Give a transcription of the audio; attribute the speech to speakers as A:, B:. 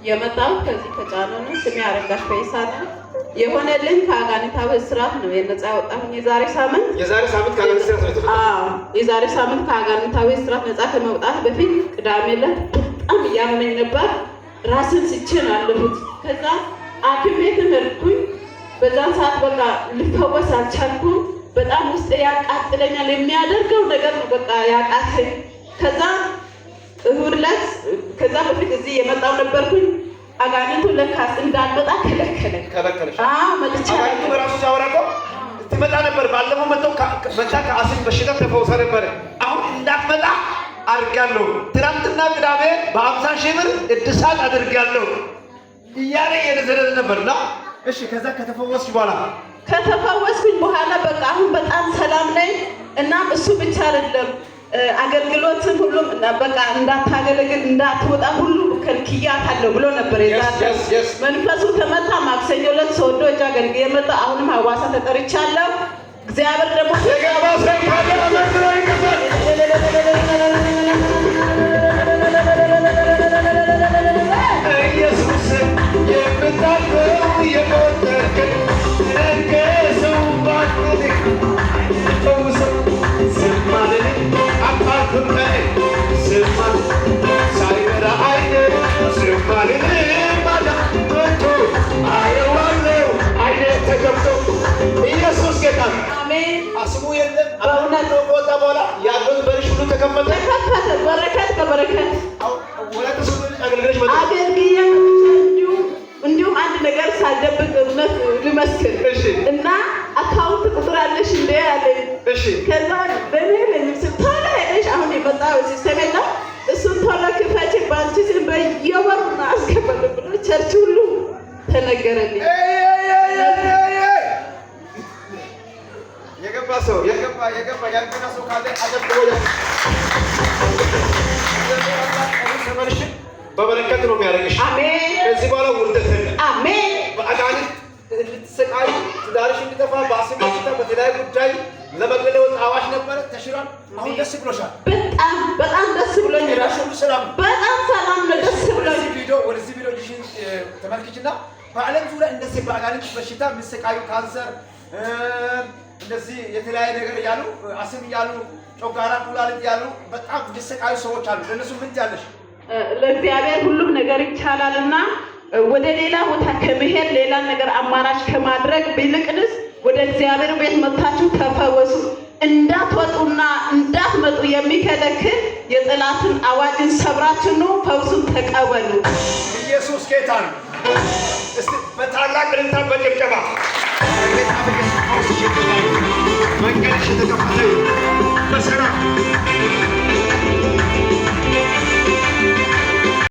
A: የመጣሁት ከዚህ ከጫሎ ነው። ስሜ አረጋሽ ፈይሳ ነው። የሆነልኝ ከአጋንንታዊ እስራት ነው የነፃ ያወጣሁኝ የዛሬ ሳምንት።
B: የዛሬ ሳምንት ከአጋንንት እስራት ነው የተፈታው።
A: አዎ፣ የዛሬ ሳምንት ከአጋንንታዊ እስራት ነፃ ከመውጣት በፊት ቅዳሜ ዕለት በጣም እያመመኝ ነበር። ራስን ስቼ ነው ያለሁት። ከዛ ሐኪም ቤትም ሄድኩኝ። በዛን ሰዓት በቃ ልፈወስ አልቻልኩም። በጣም ውስጤ ያቃጥለኛል። የሚያደርገው ነገር ነው በቃ ያቃተኝ። ከዛ እሑድ ዕለት ከዛ በፊት እዚህ የመጣው ነበርኩኝ። አጋንንቱ ለካስ እንዳልመጣ ከለከለኝ።
B: ከለከለሽ?
A: አዎ፣ መጥቻ
B: አጋንንቱ በራሱ ሲያወራ እኮ ትመጣ ነበር። ባለፈው መጥተው መጣ፣ ከአስም በሽታ ተፈውሳ ነበረ። አሁን እንዳትመጣ አድርጋለሁ። ትናንትና ቅዳሜ በ50,000 ብር እድሳት አድርጋለሁ እያለ እየተዘረዘ ነበርና፣ እሺ፣ ከዛ ከተፈወስሽ በኋላ?
A: ከተፈወስኩኝ በኋላ በቃ አሁን በጣም ሰላም ነኝ። እናም እሱ ብቻ አይደለም፣ አገልግሎትን ሁሉም በቃ እንዳታገለግል እንዳትወጣ ሁሉ ከልክያታለሁ ብሎ ነበር። የዛን መንፈሱ ተመታ። ማክሰኞ ዕለት ሶዶ እጅ አገልግዬ መጣ። አሁንም ሐዋሳ ተጠርቻለሁ። እግዚአብሔር ደግሞ
B: የገባ ሰው ካለ አመስግኖ ይቀበል። ኢየሱስ የምታውቀው የቆጠርከን ከሰው ባትልክ ፈውሰው ዝም አልልም አታርፍም ከእኔ ዝም አልልም ሳይበራ ዓይኔ ዝም አልልም አላመቶ አየዋለሁ ዓይኔ ተከፍቶ ኢየሱስ ጌታ ነው።
A: አሜን።
B: አስሙ የለም በእውነት ነው። ከወጣ በኋላ ያለው በርሽ ሁሉ ተከፈተ።
A: ተከፈተ። በረከት በበረከት።
B: ወላይታ ሶዶ አገልግለሽ መጣሽ።
A: አገልግዬ እንዲሁም አንድ ነገር ሳልደብቅ እውነት ልመስክር። እና account ቁጥር አለሽ እንደ አለኝ። ከዛ በእኔ የለኝም ስል ቶሎ ሄደሽ አሁን የመጣው system የለም፣ እሱን ቶሎ ክፈች፣ በአንቺ ስም በየወሩ አስገባለሁ ብሎ church ሁሉ ተነገረልኝ።
B: የገባ ሰው፣ የገባ የገባ ያልገባ ሰው ካለ አጨብጭቦ ዘመንሽን በበረከት ነው የሚያደርግሽ።
A: አሜን።
B: ከዚህ በኋላ ውርደት የለም።
A: አሜን።
B: በአጋንንት እንድትሰቃይ፣ ትዳርሽ እንዲጠፋ፣ በአስም በሽታ በተለያዩ ጉዳይ ለመግደል የወጣ አዋጅ ነበረ፣ ተሽሯል። አሁን ደስ ብሎሻል።
A: በጣም በጣም ደስ ብሎኝ
B: ጤናሽ ሁሉ ሰላም ነው።
A: በጣም ሰላም ነው። ደስ ብሎኝ
B: ወደዚህ ቪዲዮ ልጅሽን ተመልክችና በዓለም ዙሪያ እንደዚህ በአጋንንት በሽታ የሚሰቃዩ፣ ካንሰር፣ እንደዚህ የተለያየ ነገር እያሉ፣ አስም እያሉ፣ ጨጓራ፣ ኩላሊት እያሉ በጣም የሚሰቃዩ ሰዎች አሉ። ለእነሱ ምን ትያለሽ?
A: ለእግዚአብሔር ሁሉም ነገር ይቻላልና ወደ ሌላ ቦታ ከመሄድ፣ ሌላ ነገር አማራጭ ከማድረግ ይልቅንስ ወደ እግዚአብሔር ቤት መጥታችሁ ተፈወሱ። እንዳትወጡና እንዳትመጡ የሚከለክል የጠላትን አዋጅን ሰብራችሁ ኑ፣ ፈውሱን ተቀበሉ።
B: ኢየሱስ ጌታ ነው። እስቲ በታላቅ እልልታ በጭብጨባ በጌታ በኢየሱስ ፈውስሽ የተባረከ፣ መንገድሽ የተከፈተ ይሁን። በሰላም